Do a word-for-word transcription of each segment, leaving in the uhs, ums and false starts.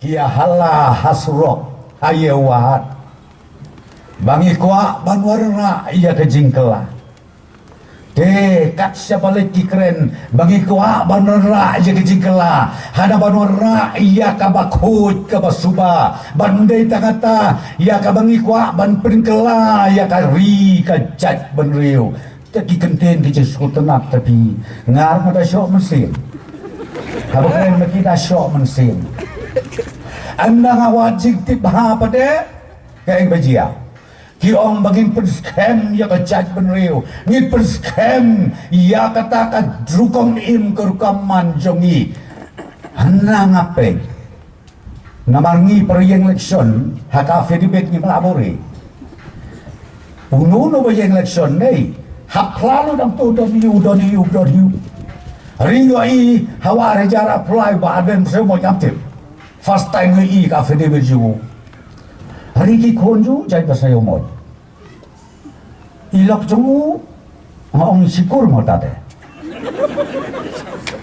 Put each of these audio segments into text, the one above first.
Ïa ha la ha surok ha ïa wad. Ba ngi kwah ban wanrah ïa ka jingkylla. Te kat shaba leit ki kren ba ngi kwah ban wanrah ïa ka jingkylla. Hana ban wanrah ïa kaba khuid kaba suba. Ban dei tang kata ïa kaba ngi kwah ban pynkylla ïa ka ri ka jaitbynriew. Te ki kyntien ki jingsngewtynnat te phi ngar ma da shoh mynsiem. Haba kren ma ki da shoh mynsiem. Ynda nga wad jingtip bha pat de, kaei ba jia? Ki ong ba ngin pynskhem ïa ka jaitbynriew, ngin pynskhem ïa kata ka rukom im ka rukom man jong ngi. Hana nga peit. Namar ngi para ïeng election ha ka affidavit ngi mla bore. Uno uno ba ïeng election nei hap phla lu dang to don ïu don ïu don ïu. Ri ïohi ha wa ar hajar apply ba Ardent Basaiawmoit ngam tip. First time ngi ïohi ka affidavit jong u. Ri ki khun jong u jait Basaiawmoit. I lok jong u nga ong i Shikur mo ta te.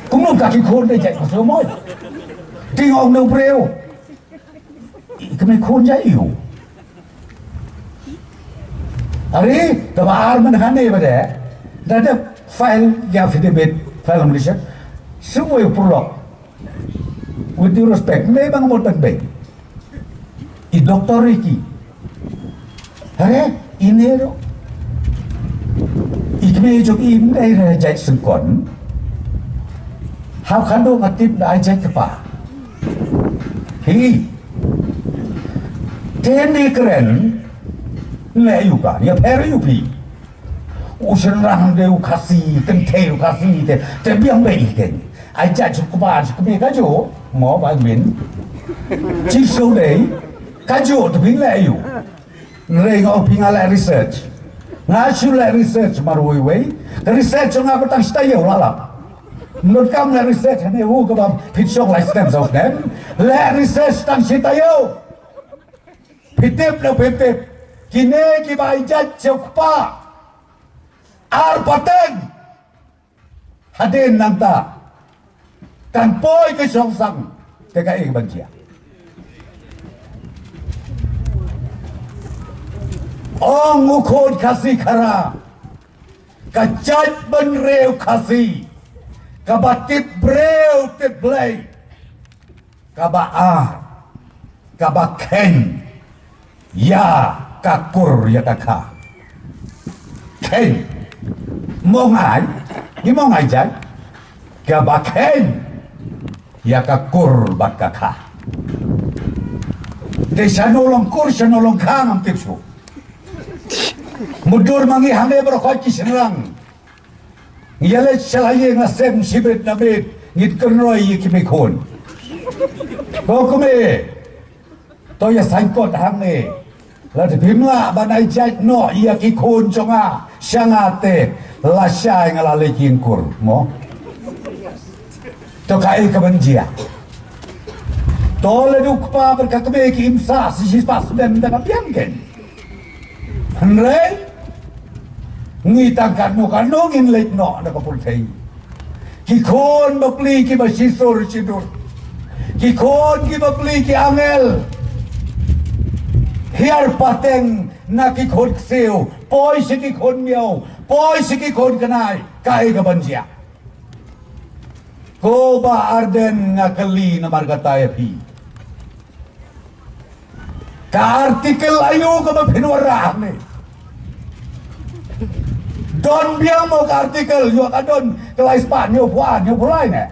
Kumno ka ki khun de jait Basaiawmoit. Te nga ong ne u briew. I kmie khun jait ïu. Are kaba ar mynta hangne ba de. Da de file ïa affidavit, file nomination. Shu wei u pyrlok. With due respect, me bang mo tan be. I doktor iki. Hare, ine ro. I kmie jong i ym dei re jait Syngkon. Hap khadduh nga tip da ai jait kpa. Hi. Te ne kren. Le ïu ka, ïa pher ïu phi. U shynrang de u Khasi, kynthei u Khasi te, te biang beit hi keiñ. Ai jait shu kpa shu kmie kajuh, mo ba min. Chi shu dei, kajuh te phi leh ïu. Nrei nga ong phi nga leh research. Nga shu leh research marwei wei. Ka research jong nga ba tang shi taïew la lap. Mut kam leh research hane u kaba phi shong lai snem saw snem. Leh research tang shi taïew. Phi tip ne phi tip. Kine kiba ai jait shu kpa. Ar pateng. Hadien nangta kan poi ka shongsang te kaei ban jia. Ong u khun Khasi Khara, ka jaitbynriew Khasi, kaba tip briew tip Blei. Kaba ar, kaba kheiñ ïa ka kur ïa ka kha. Kheiñ. Mo ngai, ngi mo ngai jait. Kaba kheiñ ïa ka kur bad ka kha. Te shano long kur, shano long kha ngam tip shuh. Mutdur ma ngi hangne baroh khoit ki shynrang. Ngi ïaleit sha la ïing la sem shibit na miet ngin kynroi ïa ki mei khun. Ko kmie, to ïa saiñ kot hangne. Lada phim lah ban ai jait noh ïa ki khun jong nga sha nga te lashai nga la leit ïing kur mo. To kaei kaban jia? To lada u kpa bad ka kmie ki im sah shi spah snem da ka biang kein. Hynrei ngi tang katno katno ngin leit noh na ka pyrthei. Ki khun bapli kiba shisur shidur. Ki khun ki bapli ki angel. Hiar pateng na ki khun ksiew. Poi sha ki khun miaw. Poi sha ki khun kynai. Kaei kaban jia? Ko Bah Ardent nga kylli namar kata ïa phi. Ka article aïu kaba phin wanrah ne? Don biang mo ka article, ïoh ka don ka lai spah hynñiew phew ar hynñiew phew lai ne?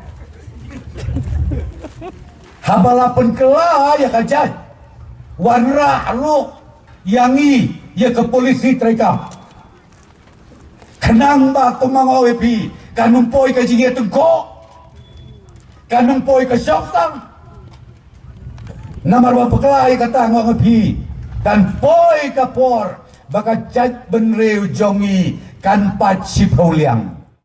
Haba la pynkylla ïa ka jait, wanrah ruh ïa ngi ïa ka polisi treikam. Khnang ba kumba nga ong ïa phi, kan ym poi ka jingïatyngkhuh, kan ym poi ka shongsang. Namar ba bakla ïa kata nga ong ïa phi, kan poi ka por ba ka jaitbynriew jong ngi kan pait shiphew liang.